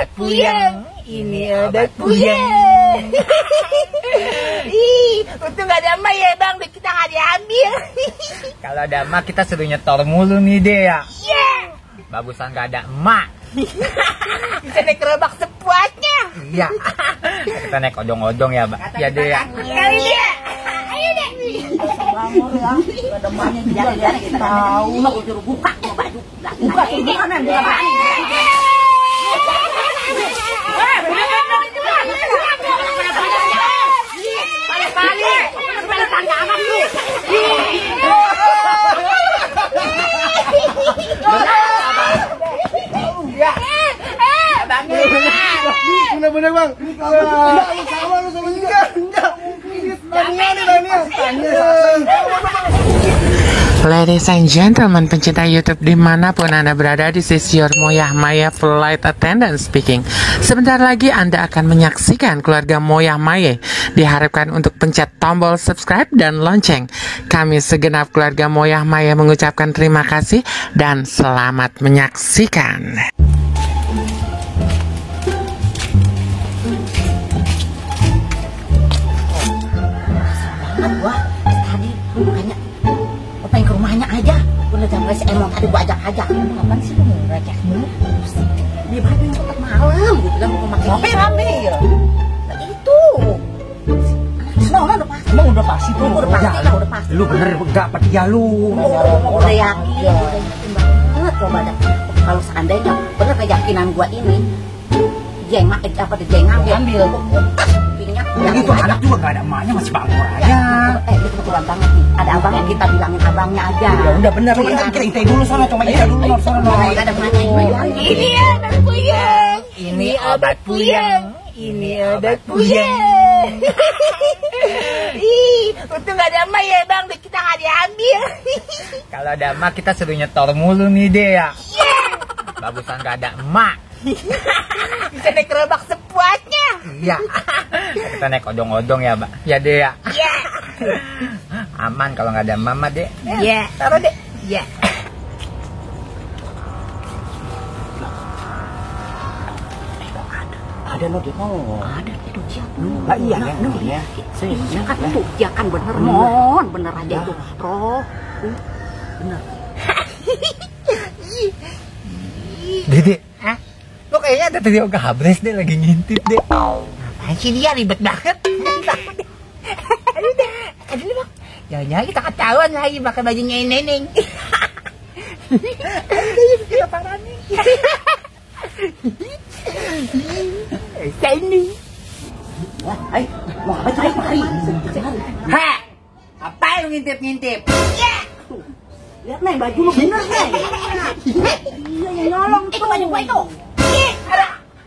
obat puyeng, ini obat puyeng. Ih, untung gak ada emak ya bang, duit kita gak diambil. Kalau ada emak kita suruh nyetor mulu nih deh ya. Iya. Bagusan gak ada emak. Bisa naik gerobak sepuasnya. Iya. Kita naik odong-odong ya, Mbak. Ya deh ya. Kali dia. Ayo deh. Bangun ya. Ada emaknya juga kita tahu. Mau suruh buka baju. Buka gimana? Buka berani. Bener-bener bang. Enggak, lu sama enggak. Ladies and gentlemen, pencinta YouTube dimanapun Anda berada, this is your Moyah Maya Flight Attendant speaking. Sebentar lagi Anda akan menyaksikan keluarga Moyah Maya. Diharapkan untuk pencet tombol subscribe dan lonceng. Kami segenap keluarga Moyah Maya mengucapkan terima kasih dan selamat menyaksikan. Gua tadi makanya gua pengen ke rumahnya aja. Gua udah jam si Emon tadi gua ajak. Kapan sih lu mau ngajak dulu? Di baju yang tetap malam gua bilang mau pakai Sampai rame ya. Nah, itu. Semua udah pasti. Emang udah pasti tuh. Udah pasti. Lu bener enggak apa dia lu? Udah yakin banget coba dah. Kalau seandainya bener keyakinan gua ini dia yang ngambil. Yang itu anak juga gak ada emaknya, masih bangor aja. Itu kebetulan banget nih. Ada abangnya, kita bilangin abangnya aja. Ya udah bener, coba kita intay dulu sana, coba intay dulu sana. Ada emaknya. Ini obat puyeng, ini obat puyeng, ini obat puyeng. Ih, untung gak ada emak ya bang, duit kita gak diambil. Kalau ada emak kita suruh nyetor mulu nih deh ya. Iya. Bagusan gak ada emak. Bisa naik gerobak sepuasnya. Iya. Kita naik odong-odong ya, Mbak. Ya deh ya. Iya. Aman kalau nggak ada mama deh. Iya. Taruh deh. Iya. Ada lo di ada itu dia tuh. Lah iya kan dia. Iya kan itu dia kan bener mon, bener aja itu. Roh. Bener. Dede, lo kayaknya ada tadi Oga Habres deh lagi ngintip deh. Apaan sih dia ribet banget. Aduh deh. Aduh bang. Jangan-jangan kita ketahuan lagi pakai bajunya neneng. Aduh kita parah nih. Ini. Wah, ayo, mau apa cari mari. Ha. Apa lu ngintip-ngintip? Ya. Lihat nih baju lu bener nih. Iya yang nyolong itu baju gua itu.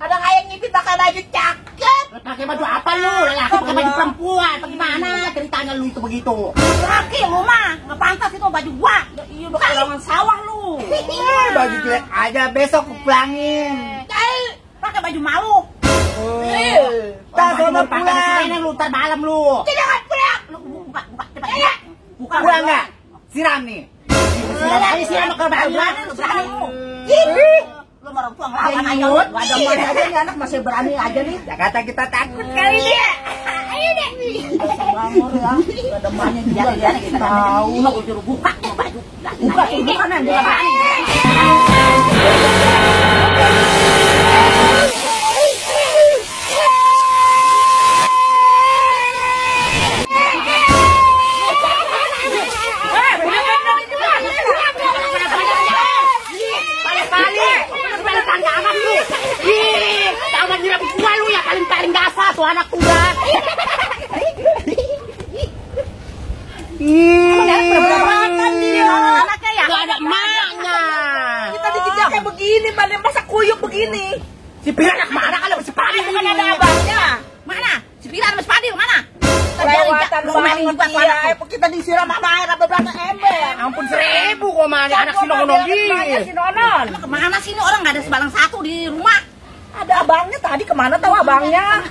Ada kayak ngintip pakai baju cakep. Pakai baju apa lu? Laki pakai baju perempuan. Bagaimana ceritanya lu itu begitu? Laki lu mah nggak pantas itu baju gua. Iya udah kalangan sawah lu. Baju jelek aja besok pulangin. Pakai baju malu. Tak sama pulang. Lu ntar malam lu. Jangan pulang. Lu buka cepat. Buka Pulang nggak? Siram nih. Ini siram ke baju lu berani lu. Lu orang tua ngelawan aja. Gak ada mana aja nih anak masih berani aja nih. Jakarta kita takut Kali dia. Ayo deh. Bangun ya. Gak ada mana juga kita tahu. Mau suruh buka baju. Buka gimana? Buka berani. Tuh anak udah. Anaknya ya? Gak ada emaknya. Kita dikejar kayak begini, pada masa kuyuk begini. Si Pilar anak mana kalau si Padil Bukan ada abangnya. Mana? Si Pilar sama si Padil mana? Kelewatan banget dia. Kita disiram sama air apa berapa ember. Ampun 1000 kok mana anak si Nonon Si Nonon. Kemana sih ini orang nggak ada sebalang satu di rumah? Ada abangnya tadi, kemana tahu abangnya?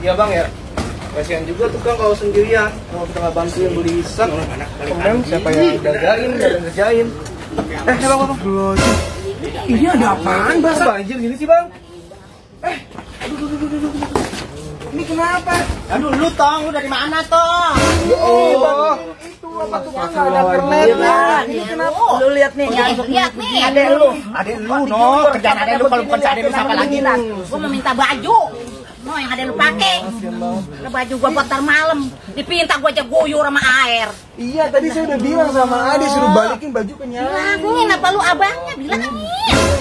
Iya bang ya. Kasihan juga tuh Kang kalau sendirian. Kalau kita nggak bantuin beli isak, siapa yang jagain, nggak ngerjain. Bang. Ini ada apaan basah? Banjir gini sih bang? Ini kenapa? Aduh, lu tong, lu dari mana tong? Oh, itu apa tuh bang? Ada kernet lah. Ini kenapa? Lu lihat nih, lihat nih. Adek lu, no. Kerjaan adek lu kalau bukan si adek lu siapa lagi lah? Gua mau minta baju. No, yang ada lu pakai. Ada baju gua buat ntar malam. Dipinta gua aja guyur sama air. Iya, tadi saya udah bilang sama Ade suruh balikin baju ke Nyai. Bilangin apa lu abangnya? Bilangin.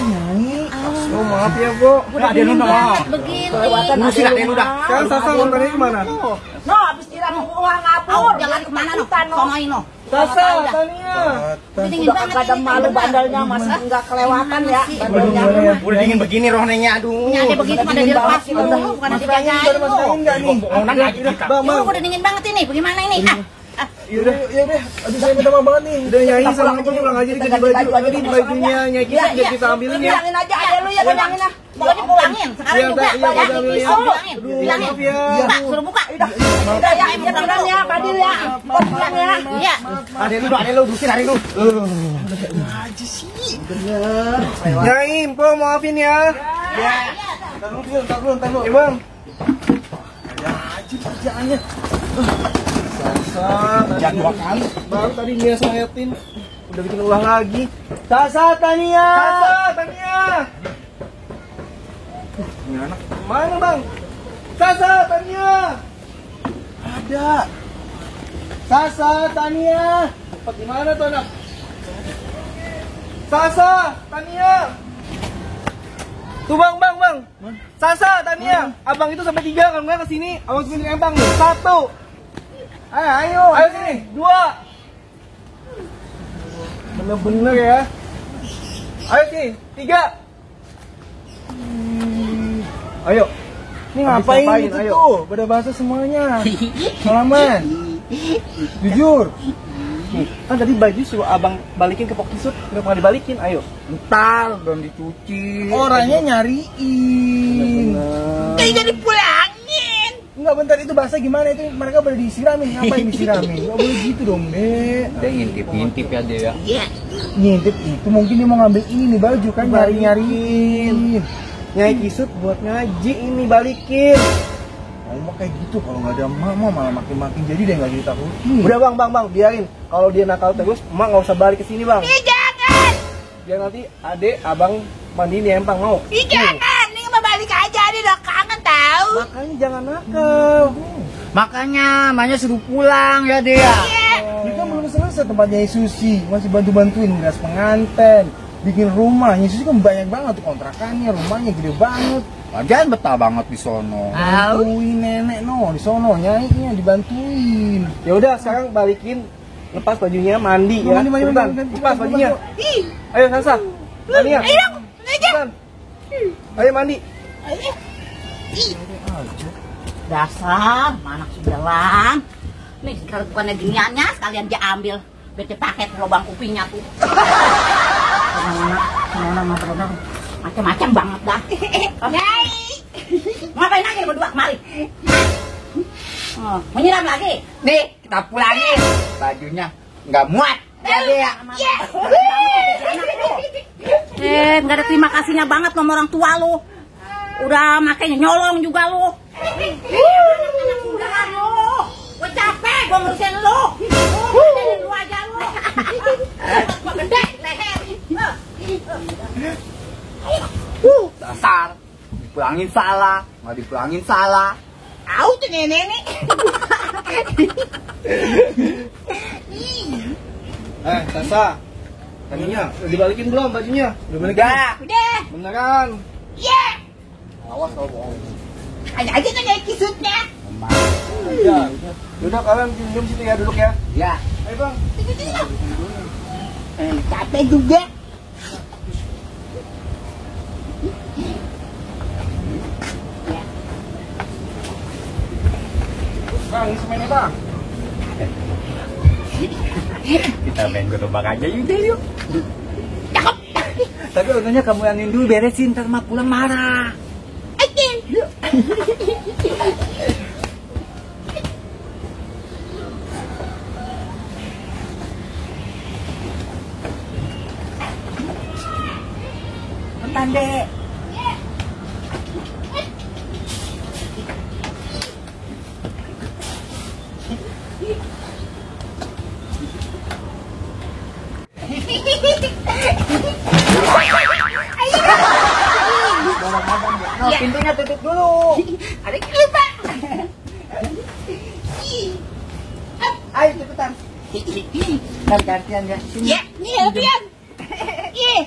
Nyai. Oh, maaf ya, Bu. Ade lu no. Begini. Musik Ade lu dah. Sekarang Sasa motornya kemana? No, habis kira mau uang ngapur. Jalan kemana no? Sonoin no. Sasa, Tania. Dingin banget. Ada malu bandalnya masa enggak kelewatan ya. Bandalnya. Udah dingin begini rohnenya, aduh. Ini ada begitu pada dilepas gitu. Bukan ditanyain lu. Enggak nih. Bang, Lu udah dingin banget ini. Bagaimana ini? Yaudah. Aduh, saya minta maaf banget nih. Udah Nyai sama Aja pulang aja ganti baju. Jadi bajunya Nyai Kisut biar kita ambilin ya. Bilangin aja ada lu ya, bilangin lah. Pokoknya pulangin. Sekarang Iya, juga. iya, Ya, bilangin. bilangin. Maaf ya. Buka, suruh buka. Udah ya, pulang ya, Fadil ya. Pulang ya. Iya. Ade lu, dusin Ade lu. Nyai, Po maafin ya. Iya. Entar dulu. Ya, Bang. Ada aja kerjaannya. Sasa, kerjaan 2 kali. Bang, tadi Nia sayatin. Udah bikin ulah lagi. Sasa, Tania. Ini anak mana, Bang? Sasa, Tania. Ada. Sasa, Tania. Tempat di mana tuh anak? Sasa, Tania. Tuh bang. Sasa, Tania. Abang itu sampai 3, kalau nggak kesini, abang sebentar empang nih. 1. Ayo sini. 2. Bener-bener ya. Ayo sini. 3. Ayo. Ini ngapain gitu ayo. Tuh? Pada bahasa semuanya. Salaman. Jujur. Nih, kan tadi baju suruh abang balikin ke Pok Kisut, kenapa nggak dibalikin? Ayo. Entar belum dicuci. Orangnya nyariin. Kayak dipulangin. Enggak, bentar, itu bahasa gimana itu? Mereka boleh disiramin, ngapain disiramin? Enggak boleh gitu dong, Dek. Dia ngintip ya dia. Iya. Ngintip itu mungkin dia mau ngambil ini baju kan, nyariin. Nyai Kisut buat ngaji ini balikin. Mau kayak gitu, kalau nggak ada emak malah makin jadi deh nggak ditakutin. Udah bang, biarin. Kalau dia nakal terus, emak nggak usah balik ke sini bang. Jangan. Biar nanti adek abang mandiin di empang mau. Jangan. Ini mau balik aja, dia udah kangen tahu. Makanya jangan nakal. Makanya emaknya suruh pulang ya dia. Ini kan belum selesai tempatnya Susi, masih bantuin gas penganten, bikin rumah. Susi kan banyak banget tuh kontrakannya, rumahnya gede banget. Jangan betah banget di sono. Bantuin nenek di sono, nyainya dibantuin. Ya udah sekarang balikin, lepas bajunya, mandi ya. Mandi. Lepas bajunya. Ayo Sasa. Tania. Ayo mandi. Dasar, anak sudalang. Nih, kalau bukannya giniannya, sekalian dia ambil. Biar dia pakai lubang kupingnya tuh. Mana, macam-macam banget dah. Nyai. Ngapain lagi berdua kemari? Oh, menyiram lagi? Nih, kita pulangin. Bajunya nggak muat. Ya dia. Nggak ada terima kasihnya banget sama orang tua lu. Udah makanya nyolong juga lu. Anak muda lu. Gue capek gue ngurusin lu. Ngurusin lu aja lu. Gue gede leher. Dasar. Dipulangin salah, nggak dipulangin salah. Au tuh nenek nih. Sasa. Tania, udah dibalikin belum bajunya? Udah balikin? Udah. Beneran? Iya. Awas kalau bohong. Ada aja kan nyai Kisutnya. Ya, udah kalian diam situ ya, duduk ya. Ya. Ayo bang. Capek juga. Bang, ini semennya bang. Kita main gerobak aja yuk. Cakep. Tapi untungnya kamu yang dulu beresin, ntar mak pulang marah. Yuk. pelan-pelan, Dek. Nah, pintunya tutup dulu. Ada lupa. Ayo cepetan. Kan gantian ya. Sini. Ya, nih Alfian. Ih.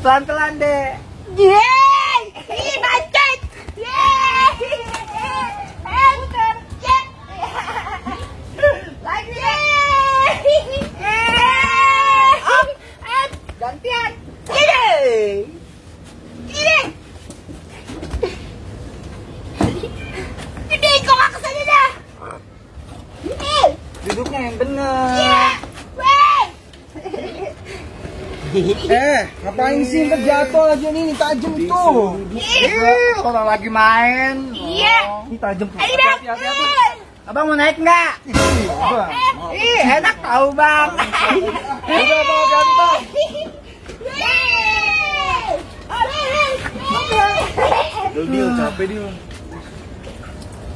Pelan-pelan deh. Yeay! Ih, macet. Yeay! Bukan. Yeay! Lagi. Yeay! Gantian. Yeay! Yeay! Ini kok nggak kesana dah? Yeay! Duduknya yang bener. Yeay! Wey! Ngapain sih? Ntar jatuh lagi ini tajam tuh. Orang lagi main. Iya. Ini tajam tuh. Ayo dah. Hati-hati. Abang mau naik nggak? Ih, enak tahu bang. Udah bang, hati-hati bang. Dia capek dia.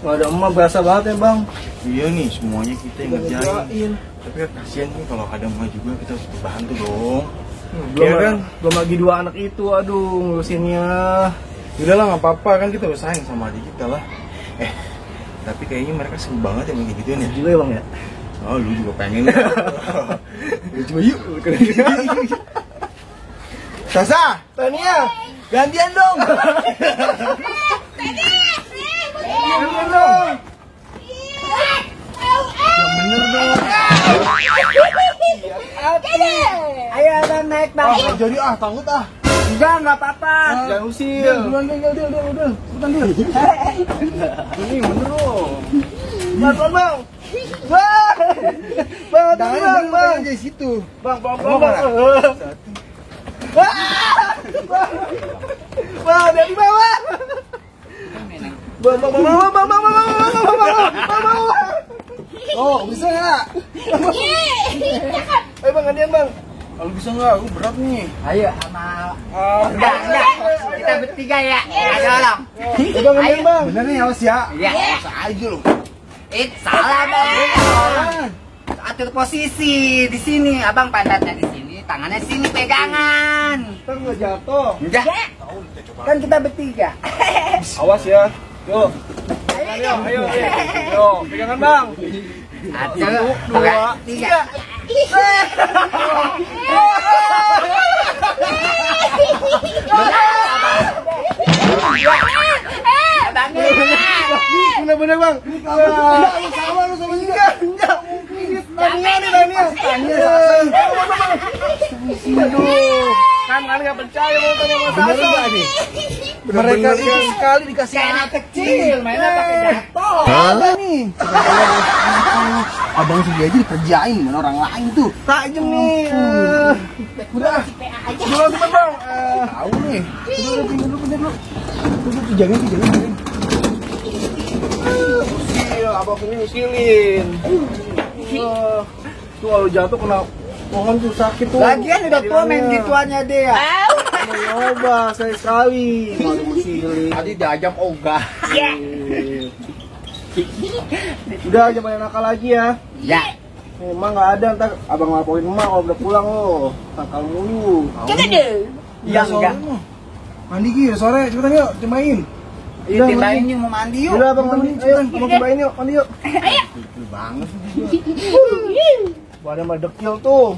Wah, ada emak berasa banget ya bang. Iya nih, semuanya kita yang ngerjain. Ngerjain. Tapi kan kasihan nih kalau ada emak juga, kita harus bantu dong. Belum kan? Belum lagi 2 anak itu, aduh ngurusinnya. Udah lah, nggak apa-apa kan, kita udah sayang sama adik kita lah. Tapi kayaknya mereka seru banget ya kayak gituan ya. Juga ya bang ya. Oh, lu juga pengen ya. Coba yuk. Sasa, Tania, gantian dong. Gantian dong. Yang bener dong. Ayo abang naik bang. Jadi takut Enggak apa-apa. Jangan usil. Duluan udah. Cepetan dia. Ini bener dong. Pelan bang. Wah. Bang. Di situ. Bang. Wah, dari bawah. Bang. Oh, bisa nggak? Ayo bang, gantian bang. Kalau bisa nggak, aku berat nih. Ayo sama. Enggak. Kita bertiga ya. Ayo lang. Bang, gantian bang. Bener nih, awas ya. Iya. Masa aja lu. Salah bang. Atur posisi di sini. Abang pantatnya di sini, tangannya di sini pegangan. Ntar nggak jatuh. Enggak. Kan kita bertiga. Awas ya. Yo. Ayo. Pegangan bang. 1, 2, 3. Bener bang. Sama lu sama juga. Enggak. Tania. Kan nggak percaya mau tanya sama Sasa. Mereka itu sekali dikasih anak kecil, mainnya pakai jatuh. Apa nih? Abang sendiri aja dikerjain, mana orang lain tuh. Tajem nih. Udah. Dulu cepet bang. Tahu nih. Pindah dulu. Tuh jagain. Usil, abang ini usilin. Tuh kalau jatuh kena pohon tuh sakit tuh. Lagian udah tua main gituannya dia. Mau nyoba sekali. Malu usilin. Tadi diajak ogah. Udah jangan main nakal lagi ya. Ya. Emang nggak ada, ntar abang laporin emak kalau udah pulang lo. Nakal mulu. Jangan deh. Iya enggak. Mandi Ki, sore cepetan yuk, cobain. Iya, timbain yuk mau mandi yuk. Udah abang mandi, ayo abang cobain yuk, mandi yuk. Banget. Badan mah dekil tuh.